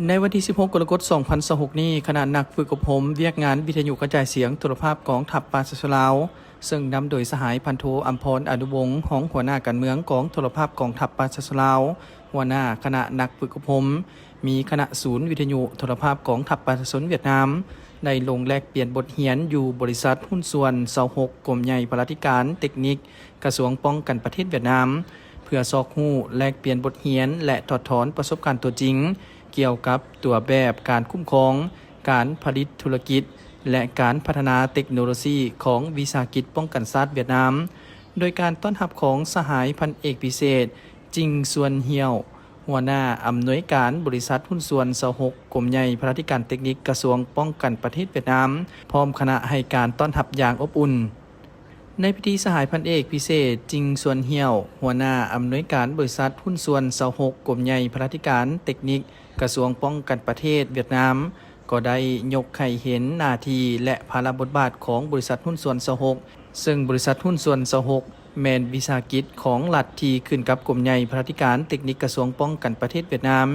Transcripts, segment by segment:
ໃນວັນທີສິບຫົກ ກໍລະກົດ ສອງພັນຊາວຫົກນີ້, ຄະນະນັກຝຶກອົບຮົມວຽກງານວິທະຍຸກະຈາຍສຽງໂທລະພາບກອງທັບປະຊາຊົນລາວ, ເຊິ່ງນຳໂດຍສະຫາຍພັນໂທ ອຳພອນ ອະນຸວົງ ຮອງຫົວໜ້າການເມືອງກອງໂທລະພາບກອງທັບປະຊາຊົນລາວ, ຫົວໜ້າຄະນະນັກຝຶກອົບຮົມ, ມີຄະນະສູນວິທະຍຸໂທລະພາບກອງທັບປະຊາຊົນຫວຽດນາມ ໄດ້ລົງແລກປ່ຽນບົດຮຽນຢູ່ບໍລິສັດຫຸ້ນສ່ວນຊາວຫົກ ກົມໃຫຍ່ພະລາທິການເຕັກນິກ ກະຊວງປ້ອງກັນປະເທດຫວຽດນາມ ເພື່ອຊອກຮູ້, ແລກປ່ຽນບົດຮຽນ ແລະ ຖອດຖອນປະສົບການຕົວຈິງ ກ່ຽວກັບຕົວແບບການຄຸ້ມຄອງ, ການຜະລິດທຸລະກິດ ແລະ ການພັດທະນາເຕັກໂນໂລຊີຂອງວິສາຫະກິດປ້ອງກັນຊາດຫວຽດນາມ, ໂດຍການຕ້ອນຮັບຂອງສະຫາຍພັນເອກພິເສດ ຈິງ ຊວນ ຫ່ຽວ ຫົວໜ້າອຳນວຍການບໍລິສັດຫຸ້ນສ່ວນຊາວຫົກ ກົມໃຫຍ່ພະລາທິການເຕັກນິກ ກະຊວງປ້ອງກັນປະເທດຫວຽດນາມ ພ້ອມຄະນະໃຫ້ການຕ້ອນຮັບຢ່າງອົບອຸ່ນ. ໃນພິທີ, ສະຫາຍພັນເອກພິເສດ ຈິງ ຊວນ ຫ່ຽວ ຫົວໜ້າອຳນວຍການບໍລິສັດຫຸ້ນສ່ວນຊາວຫົກ ກົມໃຫຍ່ພະລາທິການເຕັກນິກ ກະຊວງປ້ອງກັນປະເທດຫວຽດນາມ ກໍໄດ້ຍົກໃຫ້ເຫັນໜ້າທີ່ ແລະ ພາລະບົດບາດຂອງບໍລິສັດຫຸ້ນສ່ວນຊາວຫົກ ເຊິ່ງບໍລິສັດຫຸ້ນສ່ວນຊາວຫົກ ແມ່ນວິສາຫະກິດຂອງລັດທີ່ຂຶ້ນກັບກົມໃຫຍ່ພະລາທິການເຕັກນິກກະຊວງປ້ອງກັນປະເທດຫວຽດນາມ,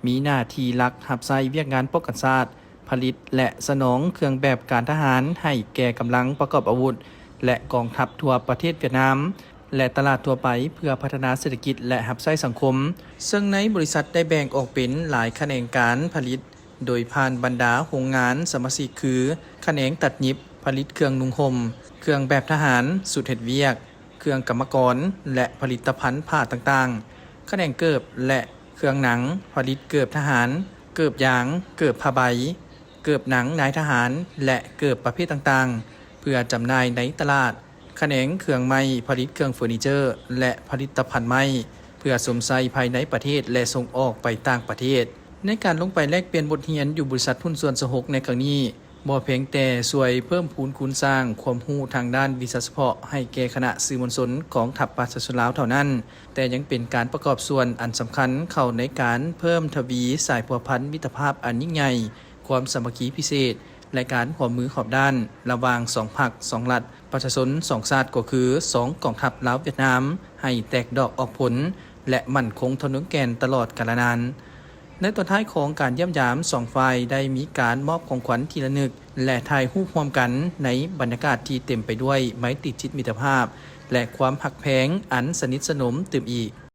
ມີໜ້າທີ່ຫຼັກຮັບໃຊ້ວຽກງານປ້ອງກັນຊາດ, ຜະລິດ ແລະ ສະໜອງເຄື່ອງແບບການທະຫານໃຫ້ແກ່ກຳລັງປະກອບອາວຸດ ແລະ ກອງທັບທົ່ວປະເທດຫວຽດນາມ ແລະ ຕະຫຼາດທົ່ວໄປ ເພື່ອພັດທະນາເສດຖະກິດ ແລະ ຮັບໃຊ້ສັງຄົມ. ເຊິ່ງໃນບໍລິສັດໄດ້ແບ່ງອອກເປັນຫຼາຍຂະແໜງການຜະລິດ ໂດຍຜ່ານບັນດາໂຮງງານສະມາຊິກຄື ຂະແໜງຕັດຫຍິບ, ຜະລິດເຄື່ອງນຸ່ງຫົ່ມ, ເຄື່ອງແບບທະຫານ, ຊຸດເຮັດວຽກ, ເຄື່ອງກຳມະກອນ ແລະ ຜະລິດຕະພັນຜ້າຕ່າງໆ, ຂະແໜງເກີບ ແລະ ເຄື່ອງໜັງ, ຜະລິດເກີບທະຫານ, ເກີບຢາງ, ເກີບຜ້າໃບ, ເກີບໜັງນາຍທະຫານ ແລະ ເກີບປະເພດຕ່າງໆ ເພື່ອຈຳໜ່າຍໃນຕະຫຼາດ, ຂະແໜງເຄື່ອງໄມ້, ຜະລິດເຄື່ອງເຟີນີເຈີ ແລະ ຜະລິດຕະພັນໄມ້ ເພື່ອຊົມໃຊ້ພາຍໃນປະເທດ ແລະ ສົ່ງອອກໄປຕ່າງປະເທດ. ໃນການລົງໄປແລກປ່ຽນບົດຮຽນຢູ່ບໍລິສັດຫຸ້ນສ່ວນຊາວຫົກໃນຄັ້ງນີ້ ບໍ່ພຽງແຕ່ຊ່ວຍເພີ່ມພູນຄູນສ້າງຄວາມຮູ້ທາງດ້ານວິຊາສະເພາະໃຫ້ແກ່ຄະນະສື່ມວນຊົນກອງທັບປະຊາຊົນລາວເທົ່ານັ້ນ, ແຕ່ຍັງເປັນການປະກອບສ່ວນອັນສຳຄັນເຂົ້າໃນການເພີ່ມທະວີສາຍພົວພັນມິດຕະພາບອັນຍິ່ງໃຫຍ່, ຄວາມສາມັກຄີພິເສດ ແລະ ການຮ່ວມມືຮອບດ້ານລະຫວ່າງສອງພັກ, ສອງລັດ, ປະຊາຊົນສອງຊາດ ກໍຄືສອງກອງທັບລາວຫວຽດນາມ ໃຫ້ແຕກດອກອອກຜົນ ແລະ ໝັ້ນຄົງທະນົງແກ່ນຕະຫຼອດການລະນານ. ໃນຕອນທ້າຍຂອງການຢ້ຽມຢາມ, ສອງຝ່າຍໄດ້ມີການມອບຂອງຂວັນທີ່ລະນຶກ ແລະ ຖ່າຍຮູບຮ່ວມກັນໃນບັນຍາກາດທີ່ເຕັມໄປດ້ວຍໄມຕີຈິດມິດຕະພາບ ແລະ ຄວາມຮັກແພງອັນສະໜິດສະໜົມຕື່ມອີກ.